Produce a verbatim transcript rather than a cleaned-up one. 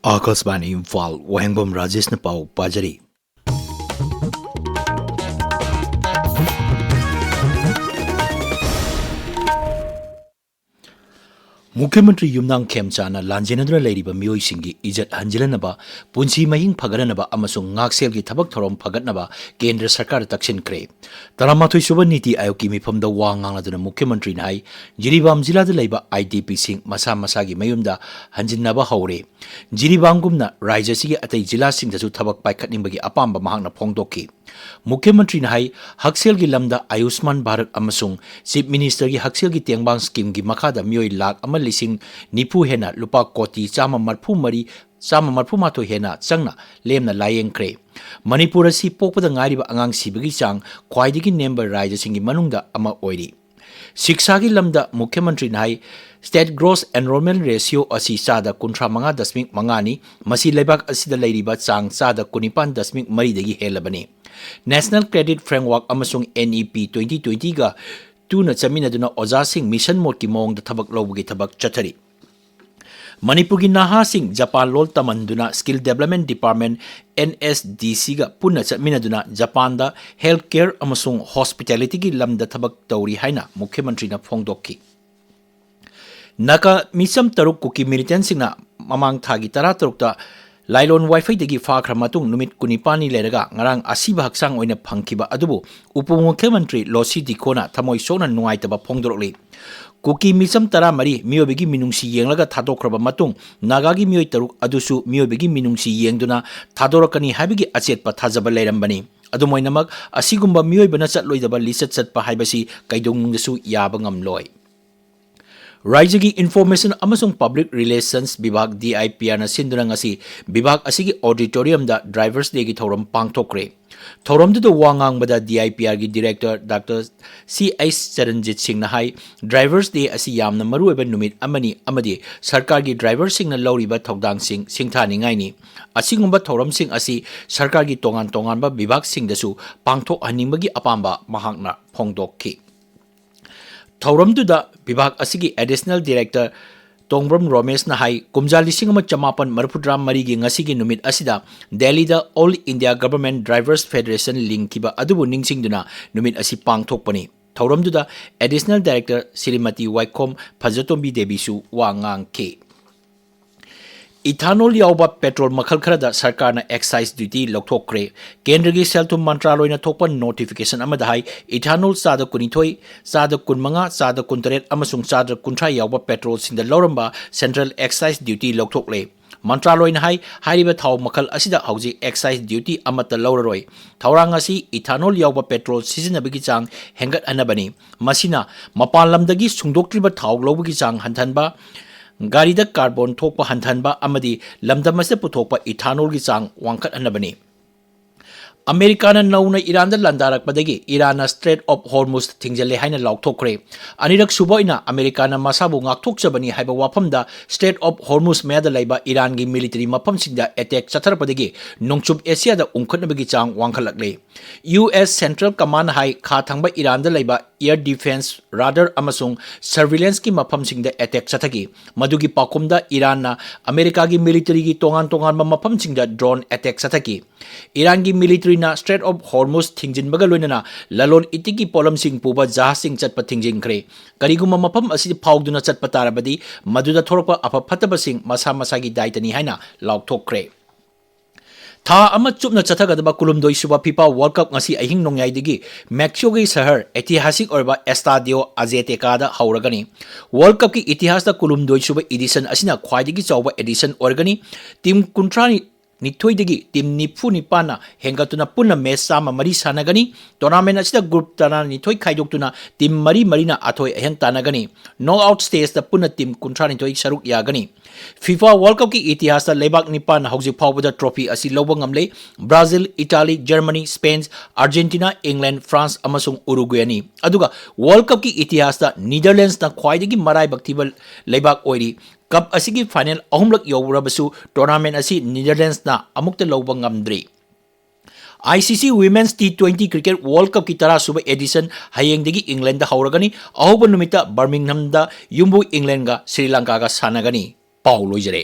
ꯑꯥꯀꯥꯁꯕꯥꯅꯤ ꯏꯝꯐꯥꯜ, ꯋꯥꯍꯦꯡꯕꯝ ꯔꯥꯖꯦꯁꯅ ꯄꯥꯎ ꯄꯥꯖꯔꯤ꯫ ꯃꯨꯈ꯭ꯌ ꯃꯟꯇ꯭ꯔꯤ ꯌꯨꯝꯅꯥꯝ ꯈꯦꯝꯆꯥꯟꯅ ꯂꯥꯟꯖꯦꯟꯅꯗꯨꯅ ꯂꯩꯔꯤꯕ ꯃꯤꯑꯣꯏꯁꯤꯡꯒꯤ ꯏꯖꯠ ꯍꯟꯖꯤꯜꯍꯟꯅꯕ, ꯄꯨꯟꯁꯤ ꯃꯍꯤꯡ ꯐꯒꯠꯍꯟꯅꯕ ꯑꯃꯁꯨꯡ ꯉꯥꯛꯁꯦꯜꯒꯤ ꯊꯕꯛ ꯊꯧꯔꯝ ꯐꯒꯠꯅꯕ ꯀꯦꯟꯗ꯭ꯔ ꯁꯔꯀꯥꯔꯗ ꯇꯛꯁꯤꯟꯈ꯭ꯔꯦ꯫ ꯇꯔꯥꯃꯥꯊꯣꯏ ꯁꯨꯕ ꯅꯤꯇꯤ ꯑꯥꯌꯣꯒꯀꯤ ꯃꯤꯐꯝꯗ ꯋꯥ ꯉꯥꯡꯂꯗꯨꯅ ꯃꯨꯈ꯭ꯌ ꯃꯟꯇ꯭ꯔꯤꯅ ꯍꯥꯏ, ꯖꯤꯔꯤꯕꯥꯝ ꯖꯤꯂꯥꯗ ꯂꯩꯕ ꯑꯥꯏ ꯗꯤ ꯄꯤꯁꯤꯡ ꯃꯁꯥ ꯃꯁꯥꯒꯤ ꯃꯌꯨꯝꯗ ꯍꯟꯖꯤꯟꯅꯕ ꯍꯧꯔꯦ꯫ ꯖꯤꯔꯤꯕꯥꯝꯒꯨꯝꯅ ꯔꯥꯖ꯭ꯌ ꯑꯁꯤꯒꯤ ꯑꯇꯩ ꯖꯤꯂꯥꯁꯤꯡꯗꯁꯨ ꯊꯕꯛ ꯄꯥꯏꯈꯠꯅꯤꯡꯕꯒꯤ ꯑꯄꯥꯝꯕ ꯃꯍꯥꯛꯅ ꯐꯣꯡꯗꯣꯛꯈꯤ꯫ ꯃꯨꯈ꯭ꯌ ꯃꯟꯇ꯭ꯔꯤꯅ ꯍꯥꯏ, ꯍꯛꯁꯦꯜꯒꯤ ꯂꯝꯗ ꯑꯌꯨꯁꯃꯥꯟ ꯚꯥꯔꯠ ꯑꯃꯁꯨꯡ ꯆꯤꯐ ꯃꯤꯅꯤꯁꯇꯔꯒꯤ ꯍꯛꯁꯦꯜꯒꯤ ꯇꯦꯡꯕꯥꯡ ꯁ꯭ꯀꯤꯝꯒꯤ ꯃꯈꯥꯗ ꯃꯤꯑꯣꯏ ꯂꯥꯈ ꯑꯃ ꯂꯤꯁꯤꯡ ꯅꯤꯐꯨ ꯍꯦꯟꯅ ꯂꯨꯄꯥ ꯀꯣꯇꯤ ꯆꯥꯝꯃ ꯃꯔꯐꯨ ꯃꯔꯤ, ꯆꯥꯝꯃ ꯃꯔꯐꯨ ꯃꯥꯊꯣꯏ ꯍꯦꯟꯅ ꯆꯪꯅ ꯂꯦꯝꯅ ꯂꯥꯌꯦꯡꯈ꯭ꯔꯦ꯫ ꯃꯅꯤꯄꯨꯔ ꯑꯁꯤ ꯄꯣꯛꯄꯗ ꯉꯥꯏꯔꯤꯕ ꯑꯉꯥꯡ ꯁꯤꯕꯒꯤ ꯆꯥꯡ ꯈ꯭ꯋꯥꯏꯗꯒꯤ ꯅꯦꯝꯕ ꯔꯥꯖ꯭ꯌꯁꯤꯡꯒꯤ ꯃꯅꯨꯡꯗ ꯑꯃ ꯑꯣꯏꯔꯤ꯫ ꯁꯤꯛꯁꯥꯒꯤ ꯂꯝꯗ ꯃꯨꯈ꯭ꯌ ꯃꯟꯇ꯭ꯔꯤꯅ ꯍꯥꯏ, state gross enrollment ratio ꯑꯁꯤ ꯆꯥꯗ ꯀꯨꯟꯊ꯭ꯔꯥ ꯃꯉꯥ ꯗꯁꯃꯤꯛ ꯃꯉꯥꯅꯤ, ꯃꯁꯤ ꯂꯩꯕꯥꯛ ꯑꯁꯤꯗ ꯂꯩꯔꯤꯕ ꯆꯥꯡ ꯆꯥꯗ ꯀꯨꯟꯅꯤꯄꯥꯟ ꯗꯁꯃꯤꯛ ꯃꯔꯤꯗꯒꯤ ꯍꯦꯜꯂꯕꯅꯤ꯫ National Credit Framework ꯑꯃꯁꯨꯡ N E P twenty twenty ꯒ ꯇꯨꯅ ꯆꯠꯃꯤꯟꯅꯗꯨꯅ ꯑꯣꯖꯥꯁꯤꯡ ꯃꯤꯁꯟ ꯃꯣꯗꯀꯤ ꯃꯑꯣꯡꯗ ꯊꯕꯛ ꯂꯧꯕꯒꯤ ꯊꯕꯛ ꯆꯠꯊꯔꯤ꯫ ꯃꯅꯤꯄꯨꯔꯒꯤ ꯅꯍꯥꯁꯤꯡ ꯖꯄꯥꯟ ꯂꯣꯜ ꯇꯝꯍꯟꯗꯨꯅ Skill Development Department, N S D C ꯒ ꯄꯨꯟꯅ ꯆꯠꯃꯤꯟꯅꯗꯨꯅ ꯖꯄꯥꯟꯗ health care ꯑꯃꯁꯨꯡ hospitality ꯒꯤ ꯂꯝꯗ ꯊꯕꯛ ꯇꯧꯔꯤ ꯍꯥꯏꯅ ꯃꯨꯈ꯭ꯌ ꯃꯟꯇ꯭ꯔꯤꯅ ꯐꯣꯡꯗꯣꯛꯈꯤ꯫ ꯅꯥꯒꯥ ꯃꯤꯆꯝ ꯇꯔꯨꯛ ꯀꯨꯀꯤ militants ꯁꯤꯡꯅ ꯃꯃꯥꯡ ꯊꯥꯒꯤ ꯇꯔꯥꯇꯔꯨꯛꯇ ꯂꯥꯏꯂꯣꯟ ꯋꯥꯏꯐꯩꯗꯒꯤ ꯐꯥꯈ꯭ꯔ ꯃꯇꯨꯡ ꯅꯨꯃꯤꯠ ꯀꯨꯟꯅꯤꯄꯥꯟꯅꯤ ꯂꯩꯔꯒ ꯉꯔꯥꯡ ꯑꯁꯤꯕ ꯍꯛꯆꯥꯡ ꯑꯣꯏꯅ ꯐꯪꯈꯤꯕ ꯑꯗꯨꯕꯨ ꯎꯄ ꯃꯨꯈ꯭ꯌ ꯃꯟꯇ꯭ꯔꯤ ꯂꯣꯁꯤ ꯗꯤꯈꯣꯅ ꯊꯃꯣꯏ ꯁꯣꯛꯅ ꯅꯨꯡꯉꯥꯏꯇꯕ ꯐꯣꯡꯗꯣꯔꯛꯂꯤ꯫ ꯀꯨꯀꯤ ꯃꯤꯆꯝ ꯇꯔꯥꯃꯔꯤ ꯃꯤꯑꯣꯏꯕꯒꯤ ꯃꯤꯅꯨꯡꯁꯤ ꯌꯦꯡꯂꯒ ꯊꯥꯗꯣꯛꯈ꯭ꯔꯕ ꯃꯇꯨꯡ ꯅꯥꯒꯥꯒꯤ ꯃꯤꯑꯣꯏ ꯇꯔꯨꯛ ꯑꯗꯨꯁꯨ ꯃꯤꯑꯣꯏꯕꯒꯤ ꯃꯤꯅꯨꯡꯁꯤ ꯌꯦꯡꯗꯨꯅ ꯊꯥꯗꯣꯔꯛꯀꯅꯤ ꯍꯥꯏꯕꯒꯤ ꯑꯆꯦꯠꯄ ꯊꯥꯖꯕ ꯂꯩꯔꯝꯕꯅꯤ꯫ ꯑꯗꯨꯝ ꯑꯣꯏꯅꯃꯛ, ꯑꯁꯤꯒꯨꯝꯕ ꯃꯤꯑꯣꯏꯕꯅ ꯆꯠꯂꯣꯏꯗꯕ ꯂꯤꯆꯠ ꯆꯠꯄ ꯍꯥꯏꯕꯁꯤ ꯀꯩꯗꯧꯅꯨꯡꯗꯁꯨ ꯌꯥꯕ ꯉꯝꯂꯣꯏ꯫ ꯔꯥꯖ꯭ꯌꯒꯤ Information ꯑꯃꯁꯨꯡ Public Relations ꯕꯤꯚꯥꯒ, D I P R ꯅ ꯁꯤꯟꯗꯨꯅ ꯉꯁꯤ ꯕꯤꯚꯥꯒ ꯑꯁꯤꯒꯤ auditorium ꯗ Drivers Day ꯒꯤ ꯊꯧꯔꯝ ꯄꯥꯡꯊꯣꯛꯈ꯭ꯔꯦ꯫ ꯊꯧꯔꯝꯗꯨꯗ ꯋꯥ ꯉꯥꯡꯕꯗ D I P R ꯒꯤ director Doctor C H ꯆꯔꯟꯖꯤꯠ ꯁꯤꯡꯅ ꯍꯥꯏ, Drivers Day ꯑꯁꯤ ꯌꯥꯝꯅ ꯃꯔꯨꯑꯣꯏꯕ ꯅꯨꯃꯤꯠ ꯑꯃꯅꯤ ꯑꯃꯗꯤ ꯁꯔꯀꯥꯔꯒꯤ driver ꯁꯤꯡꯅ ꯂꯧꯔꯤꯕ ꯊꯧꯗꯥꯡꯁꯤꯡ ꯁꯤꯡꯊꯥꯅꯤꯡꯉꯥꯏꯅꯤ꯫ ꯑꯁꯤꯒꯨꯝꯕ ꯊꯧꯔꯝꯁꯤꯡ ꯑꯁꯤ ꯁꯔꯀꯥꯔꯒꯤ ꯇꯣꯉꯥꯟ ꯇꯣꯉꯥꯟꯕ ꯕꯤꯚꯥꯒꯁꯤꯡꯗꯁꯨ ꯄꯥꯡꯊꯣꯛꯍꯟꯅꯤꯡꯕꯒꯤ ꯑꯄꯥꯝꯕ ꯃꯍꯥꯛꯅ ꯐꯣꯡꯗꯣꯛꯈꯤ꯫ ꯊꯧꯔꯝꯗꯨꯗ ꯕꯤꯚꯥꯒ ꯑꯁꯤꯒꯤ Additional Director ꯇꯣꯡꯕ꯭ꯔꯝ ꯔꯣꯃꯦꯁꯅ ꯍꯥꯏ, ꯀꯨꯝꯖꯥ ꯂꯤꯁꯤꯡ ꯑꯃ ꯆꯃꯥꯄꯟ ꯃꯔꯤꯐꯨꯇꯔꯥ ꯃꯔꯤꯒꯤ ꯉꯁꯤꯒꯤ ꯅꯨꯃꯤꯠ ꯑꯁꯤꯗ ꯗꯦꯜꯂꯤꯗ All India Government Drivers Federation ꯂꯤꯡꯈꯤꯕ ꯑꯗꯨꯕꯨ ꯅꯤꯡꯁꯤꯡꯗꯨꯅ ꯅꯨꯃꯤꯠ ꯑꯁꯤ ꯄꯥꯡꯊꯣꯛꯄꯅꯤ꯫ ꯊꯧꯔꯝꯗꯨꯗ Additional Director ꯁ꯭ꯔꯤꯃꯇꯤ ꯋꯥꯏꯈꯣꯝ ꯐꯖꯇꯣꯝꯕꯤ ꯗꯦꯕꯤꯁꯨ ꯋꯥ ꯉꯥꯡꯈꯤ꯫ Ethanol ꯌꯥꯎꯕ petrol ꯃꯈꯜ ꯈꯔꯗ ꯁꯔꯀꯥꯔꯅ excise duty ꯂꯧꯊꯣꯛꯈ꯭ꯔꯦ꯫ ꯀꯦꯟꯗ꯭ꯔꯒꯤ ꯁꯦꯜ ꯊꯨꯝ ꯃꯟꯇ꯭ꯔꯥꯂꯣꯏꯅ ꯊꯣꯛꯄ notification ꯑꯃꯗ ꯍꯥꯏ, ethanol ꯆꯥꯗ ꯀꯨꯟꯅꯤꯊꯣꯏ, ꯆꯥꯗ ꯀꯨꯟꯃꯉꯥ, ꯆꯥꯗ ꯀꯨꯟꯇꯔꯦꯠ ꯑꯃꯁꯨꯡ ꯆꯥꯗ ꯀꯨꯟꯊ꯭ꯔꯥ ꯌꯥꯎꯕ petrolꯁꯤꯡꯗ ꯂꯧꯔꯝꯕ central excise duty ꯂꯧꯊꯣꯛꯂꯦ꯫ ꯃꯟꯇ꯭ꯔꯥꯂꯣꯏꯅ ꯍꯥꯏ, ꯍꯥꯏꯔꯤꯕ ꯊꯥꯎ ꯃꯈꯜ ꯑꯁꯤꯗ ꯍꯧꯖꯤꯛ excise duty ꯑꯃꯠꯇ ꯂꯧꯔꯔꯣꯏ꯫ ꯊꯧꯔꯥꯡ ꯑꯁꯤ ethanol ꯌꯥꯎꯕ petrol ꯁꯤꯖꯤꯟꯅꯕꯒꯤ ꯆꯥꯡ ꯍꯦꯟꯒꯠꯍꯟꯅꯕꯅꯤ꯫ ꯃꯁꯤꯅ ꯃꯄꯥꯟ ꯂꯝꯗꯒꯤ ꯁꯨꯡꯗꯣꯛꯇ꯭ꯔꯤꯕ ꯊꯥꯎ ꯂꯧꯕꯒꯤ ꯆꯥꯡ ꯍꯟꯊꯍꯟꯕ, ꯒꯥꯔꯤꯗ carbon ꯊꯣꯛꯄ ꯍꯟꯊꯍꯟꯕ ꯑꯃꯗꯤ ꯂꯝꯗꯝ ꯑꯁꯤꯗ ꯄꯨꯊꯣꯛꯄ ethanolꯒꯤ ꯆꯥꯡ ꯋꯥꯡꯈꯠꯍꯟꯅꯕꯅꯤ꯫ ꯑꯃꯦꯔꯤꯀꯥꯅ ꯅꯧꯅ ꯏꯔꯥꯟꯗ ꯂꯥꯟꯗꯥꯔꯛꯄꯗꯒꯤ ꯏꯔꯥꯟꯅ Strait of Hormuz ꯊꯤꯡꯖꯤꯜꯂꯦ ꯍꯥꯏꯅ ꯂꯥꯎꯊꯣꯛꯈ꯭ꯔꯦ꯫ ꯑꯅꯤꯔꯛ ꯁꯨꯕ ꯑꯣꯏꯅ ꯑꯃꯦꯔꯤꯀꯥꯅ ꯃꯁꯥꯕꯨ ꯉꯥꯛꯊꯣꯛꯆꯕꯅꯤ ꯍꯥꯏꯕ ꯋꯥꯐꯝꯗ Strait of Hormuz ꯃꯌꯥꯗ ꯂꯩꯕ ꯏꯔꯥꯟꯒꯤ military ꯃꯐꯝꯁꯤꯡꯗ attack ꯆꯠꯊꯔꯛꯄꯗꯒꯤ ꯅꯣꯡꯆꯨꯞ ꯑꯦꯁꯤꯌꯥꯗ ꯎꯪꯈꯠꯅꯕꯒꯤ ꯆꯥꯡ ꯋꯥꯡꯈꯠꯂꯛꯂꯦ꯫ U S Central Command ꯍꯥꯏ, ꯈꯥ ꯊꯪꯕ ꯏꯔꯥꯟꯗ ꯂꯩꯕ air defense, radar ꯑꯃꯁꯨꯡ surveillanceꯀꯤ ꯃꯐꯝꯁꯤꯡꯗ attack ꯆꯠꯊꯈꯤ꯫ ꯃꯗꯨꯒꯤ ꯄꯥꯎꯈꯨꯝꯗ ꯏꯔꯥꯟꯅ ꯑꯃꯦꯔꯤꯀꯥꯒꯤ militaryꯒꯤ ꯇꯣꯉꯥꯟ ꯇꯣꯉꯥꯟꯕ ꯃꯐꯝꯁꯤꯡꯗ drone attack ꯆꯠꯊꯈꯤ꯫ ꯏꯔꯥꯟꯒꯤ militaryꯅ Strait of Hormuz ꯊꯤꯡꯖꯤꯟꯕꯒ ꯂꯣꯏꯅꯅ ꯂꯂꯣꯟ ꯏꯇꯤꯛꯀꯤ ꯄꯣꯠꯂꯝꯁꯤꯡ ꯄꯨꯕ ꯖꯍꯥꯖꯁꯤꯡ ꯆꯠꯄ ꯊꯤꯡꯖꯤꯟꯈ꯭ꯔꯦ꯫ ꯀꯔꯤꯒꯨꯝꯕ ꯃꯐꯝ ꯑꯁꯤꯗ ꯐꯥꯎꯗꯨꯅ ꯆꯠꯄ ꯇꯥꯔꯕꯗꯤ, ꯃꯗꯨꯗ ꯊꯣꯛꯂꯛꯄ ꯑꯐ ꯐꯠꯇꯕꯁꯤꯡ ꯃꯁꯥ ꯃꯁꯥꯒꯤ ꯗꯥꯏꯇꯅꯤ ꯍꯥꯏꯅ ꯂꯥꯎꯊꯣꯛꯈ꯭ꯔꯦ꯫ ꯊꯥ ꯑꯃ ꯆꯨꯞꯅ ꯆꯠꯊꯒꯗꯕ ꯀꯨꯟꯍꯨꯝꯗꯣꯏ ꯁꯨꯕ FIFA World Cup ꯉꯁꯤ ꯑꯍꯤꯡ ꯅꯣꯡꯌꯥꯏꯗꯒꯤ Mexicoꯒꯤ ꯁꯍꯔ, ꯑꯩꯇꯤꯍꯥꯁꯤꯛ ꯑꯣꯏꯔꯕ Estadio Aztecaꯗ ꯍꯧꯔꯒꯅꯤ꯫ World Cupꯀꯤ ꯏꯇꯤꯍꯥꯁꯇ ꯀꯨꯟꯍꯨꯝꯗꯣꯏ ꯁꯨꯕ edition ꯑꯁꯤꯅ ꯈ꯭ꯋꯥꯏꯗꯒꯤ ꯆꯥꯎꯕ edition ꯑꯣꯏꯔꯒꯅꯤ꯫ Team ꯀꯨꯟꯊ꯭ꯔꯥ ꯅꯤꯊꯣꯏꯗꯒꯤ team ꯅꯤꯐꯨ ꯅꯤꯄꯥꯟꯅ ꯍꯦꯟꯒꯠꯇꯨꯅ ꯄꯨꯟꯅ match ꯆꯥꯝꯃ ꯃꯔꯤ ꯁꯥꯟꯅꯒꯅꯤ꯫ Tournament ꯑꯁꯤꯗ group ꯇꯔꯥꯅꯤꯊꯣꯏ ꯈꯥꯏꯗꯣꯛꯇꯨꯅ team ꯃꯔꯤ ꯃꯔꯤꯅ ꯑꯊꯣꯏ ꯑꯍꯦꯟ ꯇꯥꯟꯅꯒꯅꯤ꯫ Knockout stageꯇ ꯄꯨꯟꯅ team ꯀꯨꯟꯊ꯭ꯔꯥꯅꯤꯊꯣꯏ ꯁꯔꯨꯛ ꯌꯥꯒꯅꯤ꯫ FIFA World Cupꯀꯤ ꯏꯇꯤꯍꯥꯁꯇ ꯂꯩꯕꯥꯛ ꯅꯤꯄꯥꯟꯅ ꯍꯧꯖꯤꯛ ꯐꯥꯎꯕꯗ trophy ꯑꯁꯤ ꯂꯧꯕ ꯉꯝꯂꯦ: Brazil, Italy, Germany, Spain, Argentina, England, France ꯑꯃꯁꯨꯡ Uruguayꯅꯤ꯫ ꯑꯗꯨꯒ World Cupꯀꯤ ꯏꯇꯤꯍꯥꯁꯇ Netherlandsꯅ ꯈ꯭ꯋꯥꯏꯗꯒꯤ ꯃꯔꯥꯏꯕꯛ ꯊꯤꯕ ꯂꯩꯕꯥꯛ ꯑꯣꯏꯔꯤ꯫ Cup ꯑꯁꯤꯒꯤ final ꯑꯍꯨꯝꯂꯛ ꯌꯧꯔꯕꯁꯨ tournament ꯑꯁꯤ Netherlandsꯅ ꯑꯃꯨꯛꯇ ꯂꯧꯕ ꯉꯝꯗ꯭ꯔꯤ꯫ ICC Women's T twenty Cricket World Cupꯀꯤ ꯇꯔꯥ ꯁꯨꯕ edition ꯍꯌꯦꯡꯗꯒꯤ ꯏꯪꯂꯦꯟꯗ ꯍꯧꯔꯒꯅꯤ꯫ ꯑꯍꯧꯕ ꯅꯨꯃꯤꯠꯇ ꯕꯔꯃꯤꯡꯍꯝꯗ ꯌꯨꯝꯕꯨ ꯏꯪꯂꯦꯟꯒ ꯁ꯭ꯔꯤ ꯂꯪꯀꯥꯒ ꯁꯥꯟꯅꯒꯅꯤ꯫ ꯄꯥꯎ ꯂꯣꯏꯖꯔꯦ꯫